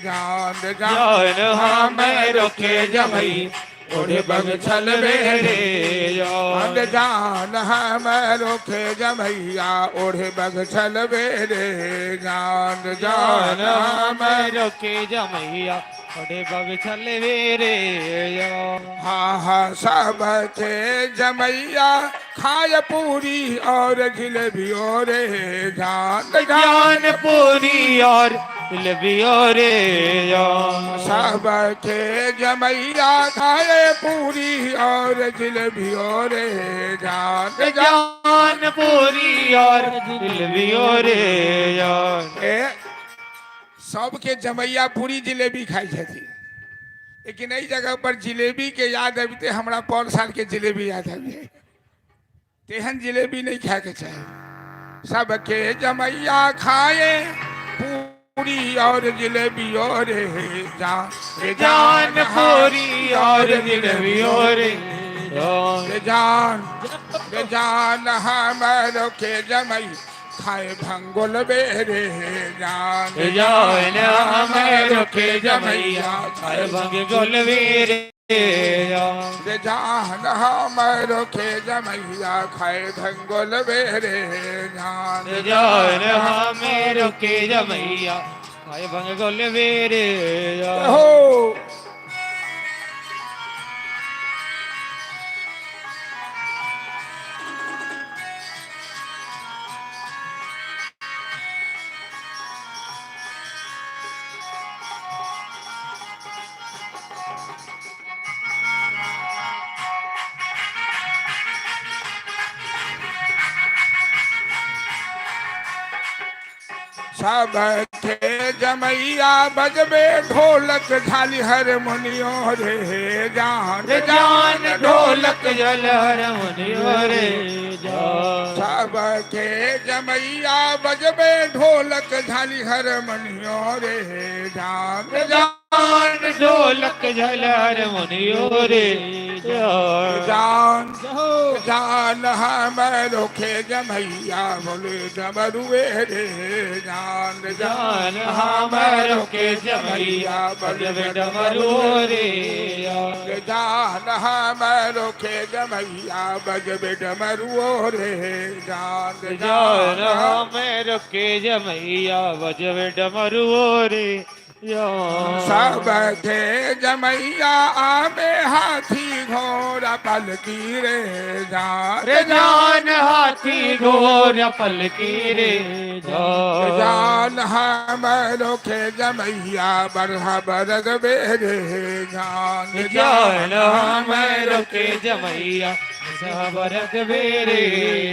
जान ज्ञान हमरो के जमैया ओढ़े बगछल मेरे जान। जान हमरो के जमैया ओढ़े बगछल मेरे जान जान जान हमरो के जमैया ओढ़े बगछल वीरे जान। हा हा सबके जमैया खाय पूरी और जिलेबी रे जान ज्ञान पूरी और लबियो रे जान। सबके जमैया खाए पूरी और जिलेबी रे जान ज्ञान पूरी और लबियो रे जान। ए सबके जमैया पूरी जिलेबी खाइ छथिन, लेकिन एहि जगह पर जिलेबी के याद अबिते हमरा पर साल के जिलेबी याद आबि जाइए। तेहन जिलेबी नहीं खाए के चाही। सबके जमैया खाए पूरी और जिलेबी और जान रे ज्ञान पूरी और लबियो रे जान। रे जान रे जान हमरो के जमई खाए भंगोल बेरे जान। ज्ञान हमरो के जमैया खाए भंग गोल वीरे जान। रे जान हमरो के जमैया खाए भंगोल बेरे जान। ज्ञान हमरो के जमैया खाए भंग गोल वीरे जान। हो। सबके जमैया बजबे ढोलक झाली हरमोनियो रे जान। ज्ञान ढोलक जल हरमुनियो रे जान। सबके जमैया बजबे ढोलक झाली हरमोनियो रे जान। ज्ञान ढोलक जल हरमुनियो रे जान। जान जान हमरो के जमैया बोले डमरुए रे जान। ज्ञान हमरो के जमैया बजबे डमरू रे जान। जान हमरो के जमैया बजबे डमरुओ रे जान। ज्ञान हमरो के जमैया बजबे डमरू रे जान। सबके जमैया आमे हाथी घोड़ा पलकी रे जान। रे जान हाथी घोड़ा पलकी रे जान। जान हमरो के जमैया बरहा बरद बेरे जान। ज्ञान हमरो के जमैया भरत बेरे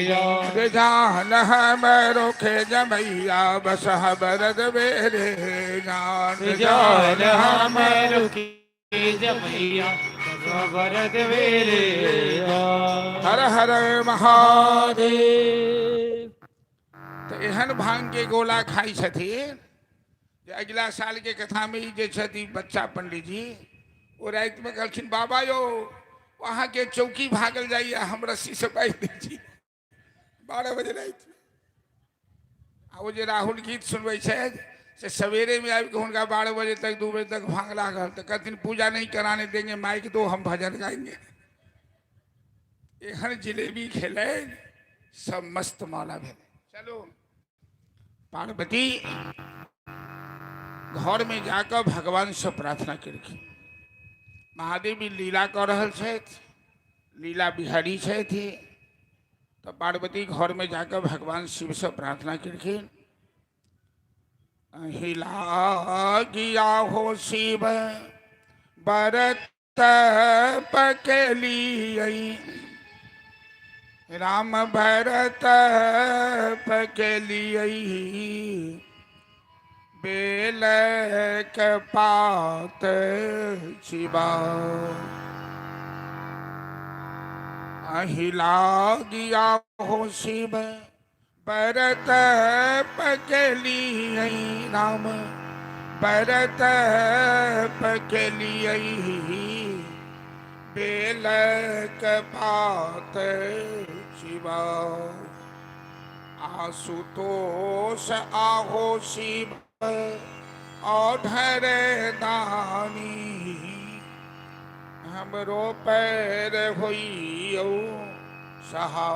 जान। जान हमरो के जमैया बसह बरद बेरे जान। ज्ञान हमरो के जमैया भरत बेरे जान। हर हर महादेव। तऽ एहन भांगके गोला खाइ छथिन जे अगिला सालके कथामे ई जे छथिन बच्चा पंडीजी, ओ रातिमे कहलखिन, बाबा यौ, अहाँके चौकी भागल जाइए, हम रस्सीसँ बान्हि दै छी, 12 बजे रातिमे। आ ओ जे राहुल गीत सुनबै छथि से सवेरेमे आबि कऽ हुनका 12 बजे तक, 2 बजे तक भांग लागल तऽ कहथिन, पूजा नहीं कराने देंगे, माइक दो, हम भजन गाएंगे। एहन जिलेबी खेलै, सब मस्त मौला भेलै। चलू, पार्वती घर में जाकर भगवान से प्रार्थना केलखिन। महादेव भी लीला कऽ रहल छथि, लीला बिहारी छथि। तऽ पार्वती घर में जाकर भगवान शिव से प्रार्थना केलखिन। हिला गिया हो शिव बरत पकलियै, राम भरत पकलियै, बेल के पात शिवा। अहिला गिया हो शिव भरत पकलियै, राम भरत पकलियै, बेलक पात शिवा। आशुतोष आहो शिव औढर दानी, हमरो पैर होइयौ सहा।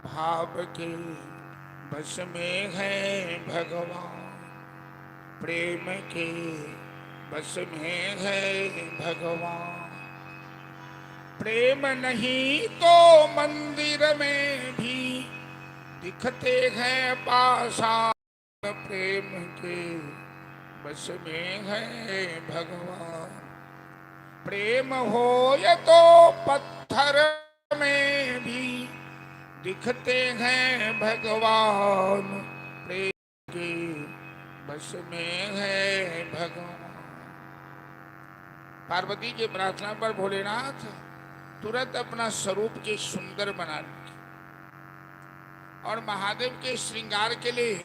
भाव के बस में है भगवान, प्रेम के बस में है भगवान। प्रेम नहीं तो मंदिर में भी दिखते हैं पाषाण, प्रेम के बस में है भगवान। प्रेम हो या तो पत्थर में भी दिखते हैं भगवान, प्रेम के बस में है भगवान। पार्वती के प्रार्थना पर भोलेनाथ तुरंत अपना स्वरूप के सुंदर बना लिए और महादेव के श्रृंगार के लिए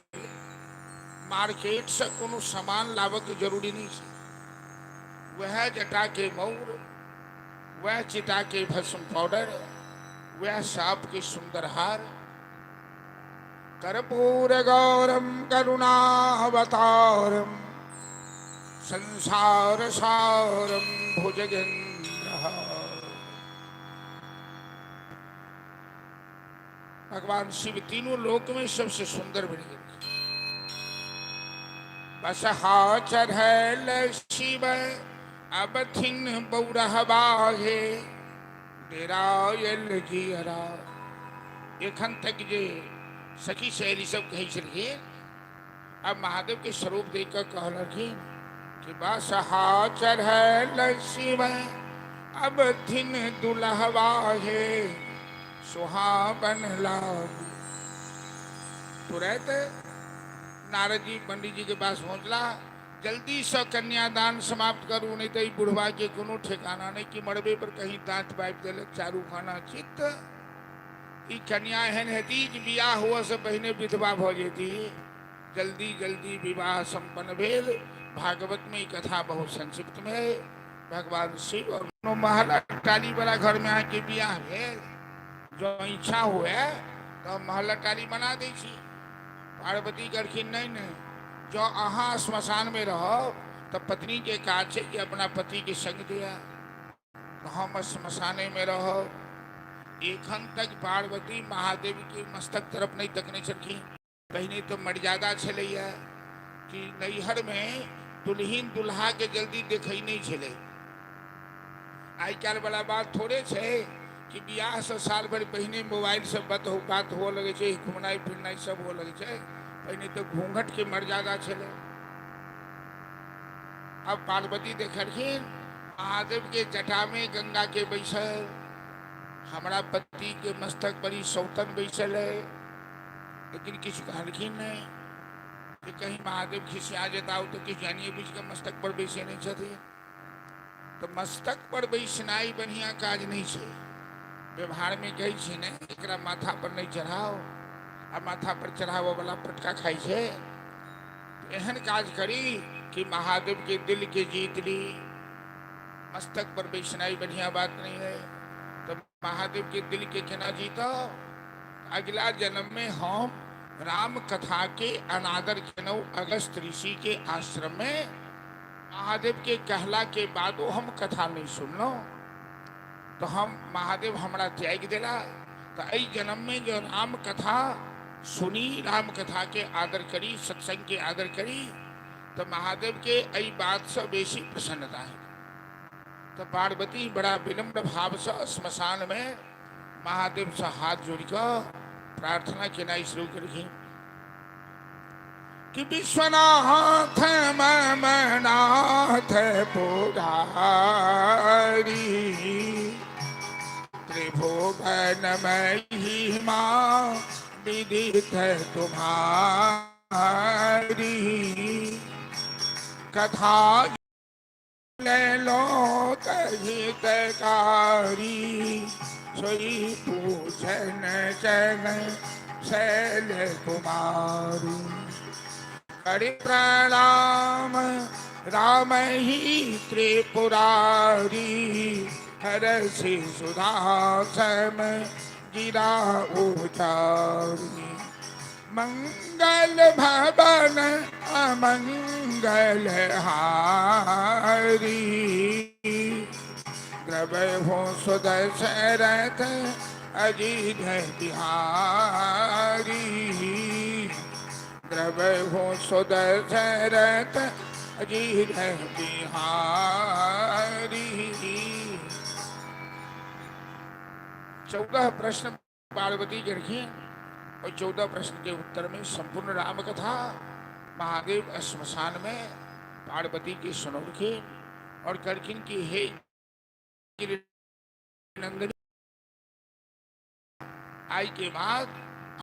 मार्केट से कोनो सामान लाबऽ के जरूरी नहीं है। वह जटा के मौर, वह चिता के भस्म पाउडर, वह सांप के सुंदर हार। कर्पूर गौरम करुणावतारम संसार सारम भुजगेंद्र। भगवान शिव तीनों लोक में सबसे सुंदर बन गए। बसहा चढ़ल शिव अब थिन बौरहबा हे डेरायल जियरा। एखन तक जे सखी सहेली सब कहै छलखिन, अब महादेव के स्वरूप देख कऽ कहलखिन कि बसहा चढ़ल शिव अब थिन दुल्हबा हे सुहावन लाग। तुरंत नारद जी पंडित जी के पास पहुंचला, जल्दी से कन्यादान समाप्त करू, नहीं तो बुढ़वा के कोनो ठिकाना नहीं कि मरबे पर कहीं दांत बाबि देलक चारू खाना चित्त। ई कन्या एहन हेती कि बियाह हुआ से पहिने विधवा भऽ जेती। जल्दी जल्दी विवाह संपन्न भेल। भागवत में ई कथा बहुत संक्षिप्त में है। भगवान शिव और महल अटारी वाला घर में अहाँके बियाह भेल, जँ इच्छा हुए तऽ महल अटारी बना दै छी। पार्वती कहलखिन नहीं नहीं, जँ अहाँ श्मशान में रहब तऽ पत्नी के काज छै कि अपना पति के संग दिया, तऽ हम श्मशाने में रहब। एखन तक पार्वती महादेव के मस्तक तरफ नहीं तकने छलखिन। पहिने तऽ मर्यादा छलैया कि नैहर में दुल्हिन दुल्हा के जल्दी देखै नहीं छलै। आइ काल्हि वाला बात थोड़े छै कि बियाह से साल भरि पहिने मोबाइल से बात हुअ लगै छै, घुमनाइ फिरनाइ सब हुअ लगै छै। पहिने तऽ घूंघट के मर्यादा छलै। अब पार्वती देखलखिन महादेव के जटा में गंगा के बैसल, हमरा पति के मस्तक पर ही सौतन बैसल है, लेकिन किछु कहलखिन नहीं कि कहीं महादेव खिसिया जेता तो किछु जानिए बुझि कऽ मस्तक पर बैसे नहीं छथिन। तऽ मस्तक पर बैसनाइ बढ़िया काज नहीं छै। व्यवहार में कहै छै ने, एकरा माथा पर नहीं चढ़ाओ, आ माथा पर चढ़ाबऽ वाला पटका खाइ छै। एहन काज करी कि महादेव के दिल के जीत ली। मस्तक पर बैसनाइ बढ़िया बात नहीं है। तो महादेव के दिल के केना जीतब? अगला जन्म में हम राम कथा के अनादर केलहुँ अगस्त ऋषि के आश्रम में, महादेव के कहला के बादो हम कथा नहीं सुनलहुँ, तो हम महादेव हमरा त्यागि देला। तऽ एहि जन्ममे जँ राम कथा सुनी, राम कथाके आदर करी, सत्संगके आदर करी, तऽ महादेवके एहि बातसँ बेसी प्रसन्नता है। तऽ पार्वती बड़ा विनम्र भावसँ श्मशानमे महादेवसँ हाथ जोड़ि कऽ प्रार्थना केनाइ शुरू केलखिन कि विश्वनाथ ममनाथ पुरारी, त्रिभुवन महिमा विदित तुम्हारी, कथा लोक हितकारी, सोई पूजन चरण शैल कुमारी। कर प्रणाम राम ही त्रिपुरारी, हर से सुधासम गिरा उचारी। मंगल भवन अमंगल हारी, द्रवहु सुदशरथ अजित बिहारी, द्रवहु सुदशरथ अजित बिहारी। 14 प्रश्न पार्वती के और 14 प्रश्न के उत्तर में संपूर्ण राम कथा महादेव श्मशान में पार्वती के सुनौलखिन और कहलखिन कि हे नंदनी, आई के बाद